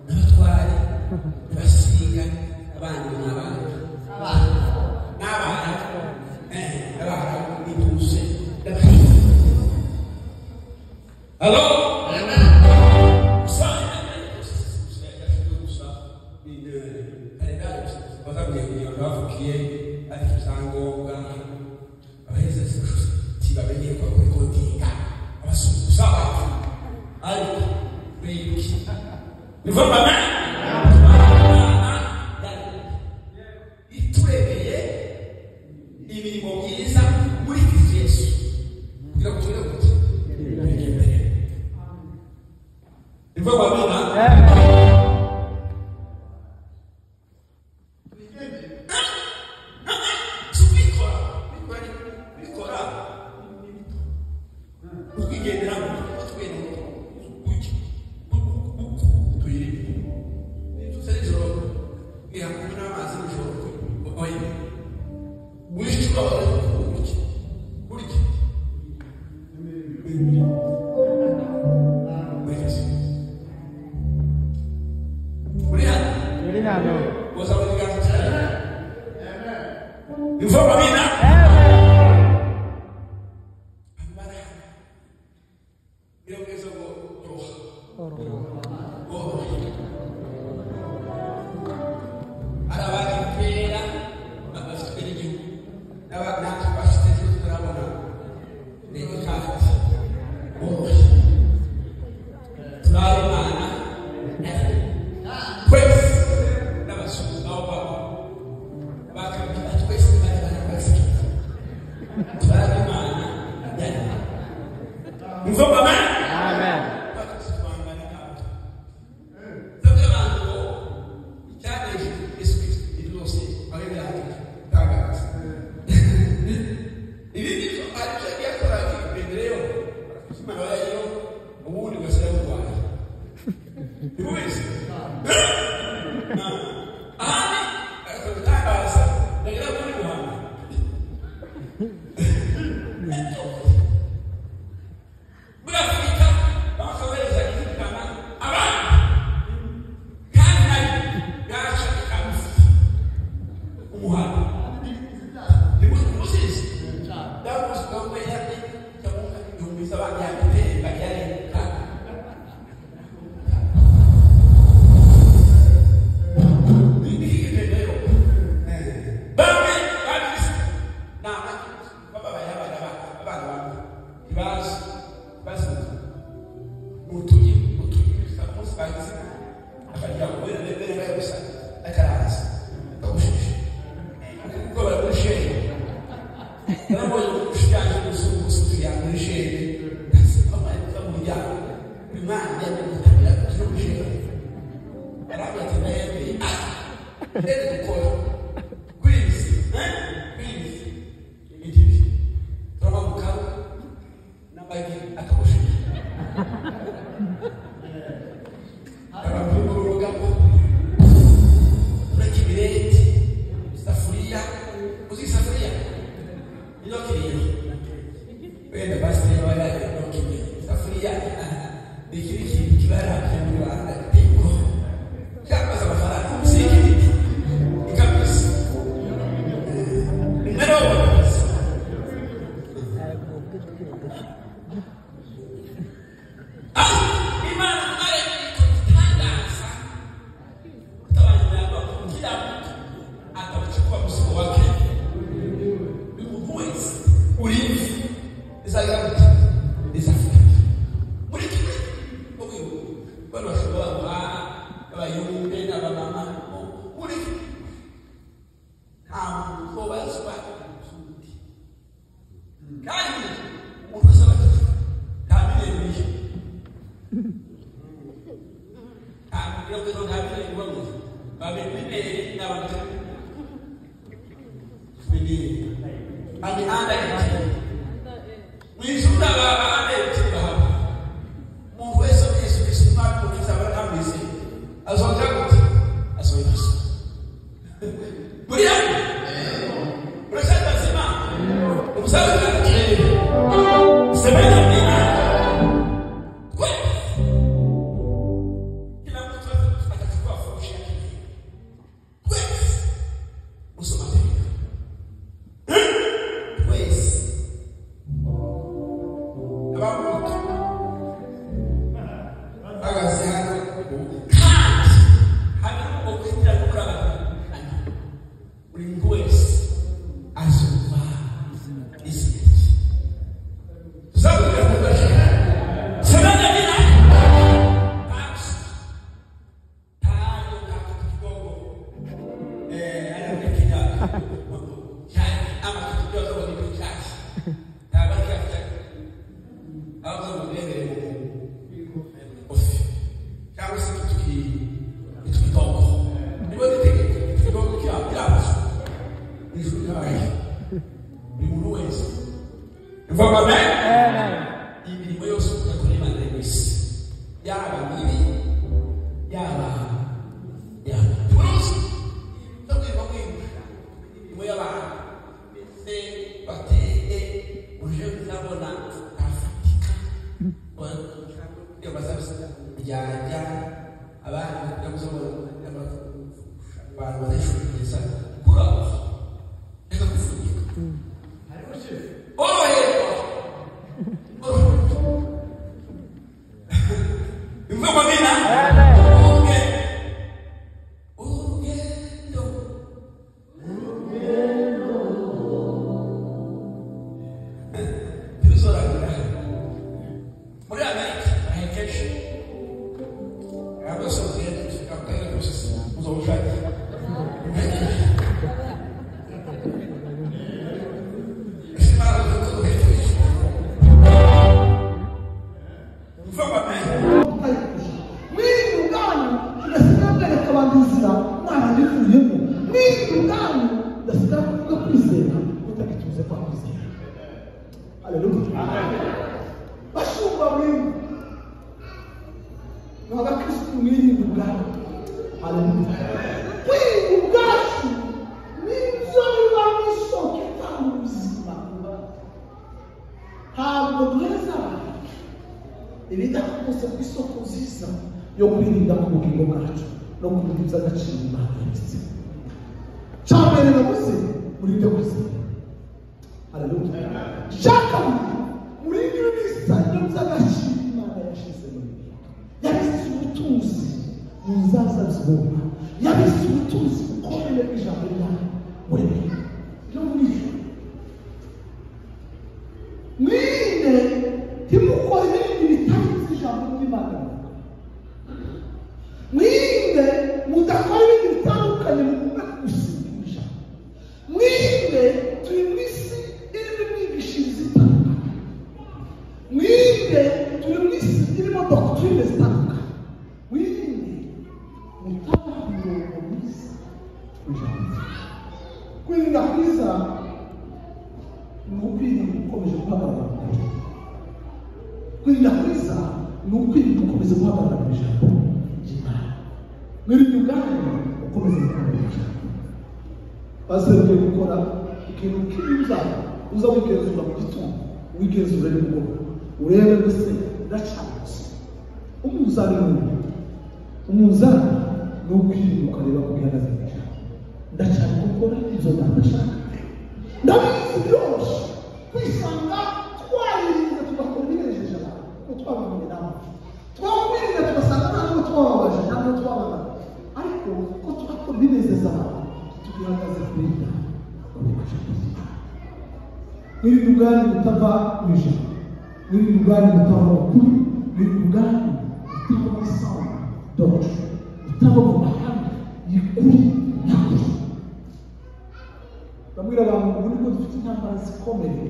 N'abatware n'abasiga abandi n'abandi n'abana n'abana n'intuse n'abahinzi. Hello? Bavukiye ariko ibyangombwa abaheza bamenye ko bakodinga abasuhuza abantu ariko bibuke biva mama iturebeye imirimo myiza muri Kristo Yesu kugira ngo tugere ku imbere biva mama. Vuga amen. Imirimo yose yakora Imana iri mu isi, yaba mibi, yaba turuzi no kwirirwa mwirusha imirimo y'abantu mbese bateye uje ndabona afatika ryajya abandi abantu badashobora kuraho reka gufunika oroherwa imvugo mina urugendo tuzorangira muri Amerika ahekeje yo kwirinda ku bugingo bwacu no kubugiza agaciro Imana yabitse. Cyambere navuze muri byo kwizera. Haleluya. Shaka muri ibyo bisanyo by'agaciro Imana yashize muri byo. Yabitse ubutunzi mu nzaza zibona. Yabitse ubutunzi bukomeye bw'ijambo ryayo muri byo. No muri byo. Mwirinde ntimukore ibindi bitari ijambo ry'Imana. Mwirinde mudakora ibintu bitandukanye mugume gusigisha. Mwirinde turi mu isi irimo imyigishirize itandukanye. Mwirinde turi mu isi irimo doctrine zitandukanye. Mwirinde mutaba ku murongo mwiza w'ijambo. Kwirinda kwiza ni ukwirinda ukomeje guhagarara mu kuri. Kwirinda kwiza ni ukwirinda ukomeza guhagarara mu ijambo. Mwirinde ubwanyu ukomeze gukoresha. Pasiteri ugiye gukora ikintu kibi uza wigenzura mu gitondo, wigenzura nimugoroba, urebe mbese ndacagutse. Umunzani ni uyu. Umunzani ni ukwirinda ukareba ko bihagaze mu ijambo. Ndacana gukora ibyo ndashaka. Ndabizi byoroshye kwisanga twaririnze tugakora ibinejeje abantu kuko twabamenye nawe. Twakwirinda tugasanga nta n'uwo twababaje nta n'uwo twababaje. Ariko ko turakora ibinezeza abantu tugihagaze kurinda mwirinde ubwanyu mutava mu ijambo, mwirinde ubwanyu mutava mu kuri, mwirinde ubwanyu mutava muri sound doctrine, mutava mu mahame y'ukuri nyakuri. Bamwira abantu ubu nibwo dufite intambara zikomeye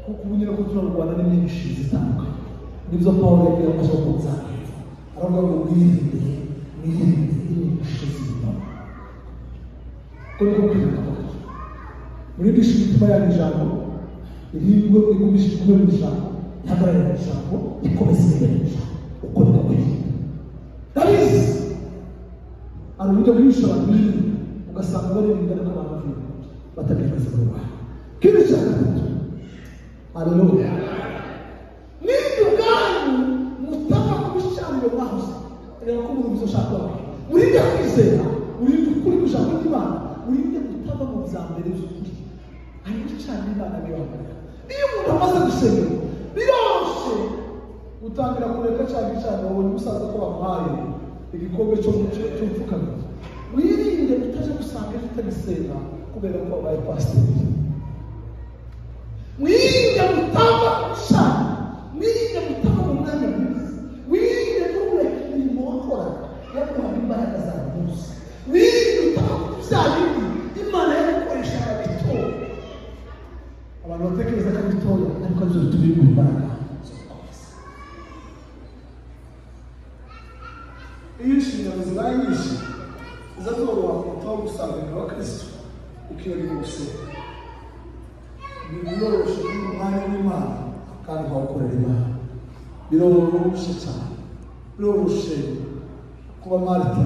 kuko ubu nyine ko turarwana n'imyigishirize itandukanye. Nibyo Pawulo yabwiye abakozi bo ku nzandiko, aravuga ngo mwirinde mwirinde inyigisho z'ibinyoma. Ko niko kwirinda kwacu. Murindishe imitima yanyu ijambo, irindwe igumishe igume mu ijambo, ihagarare mu ijambo, ikomeze imbere mu ijambo. Uko niko kwirinda. Ndabizi hari uburyo bwinshi abantu birinda, ugasanga baririnda ariko abantu bavuye batabihagaze mu Rwanda. Kindi cya gatatu, haleluya. Mwirinde ubwanyu mutava ku bicaniro mwahoze. Reba ko umuntu ushaka kubabwira. Murinde kwizera, murinde ukuri kw'ijambo ry'Imana, murinde mutava mu bya mbere by'ukuri. Hari ibicaniro Imana bibahagarara. Iyo umuntu amaze gusenga, biroroshye gutangira kureka cya gicaniro wabonye umusaza ko bamuhaye igikombe cyo gupfukamira. Wirinde utaje gusanga ejo utagisenga kubera ko wabaye pasiteri. Wirinde mutava ku bicaniro, wirinde mutava mu mwanya mwiza, wirinde ntureke imirimo wakoraga yaguhaga imbaraga za buri munsi, wirinde utava ku bya bindi Imana yagukoreshaga bitoya. Abantu batekereza ko ari bitoya ariko aribyo bituma biguha imbaraga zo gukomeza. Iyo inshingano zibaye nyinshi ziza zoroha kurutaho gusanga abakristo ukibagirwa gusenga. Biroroshe kubona umwanya w'Imana kandi ukawukorera Imana. Biroroshe cyane, biroroshe kuba Marita.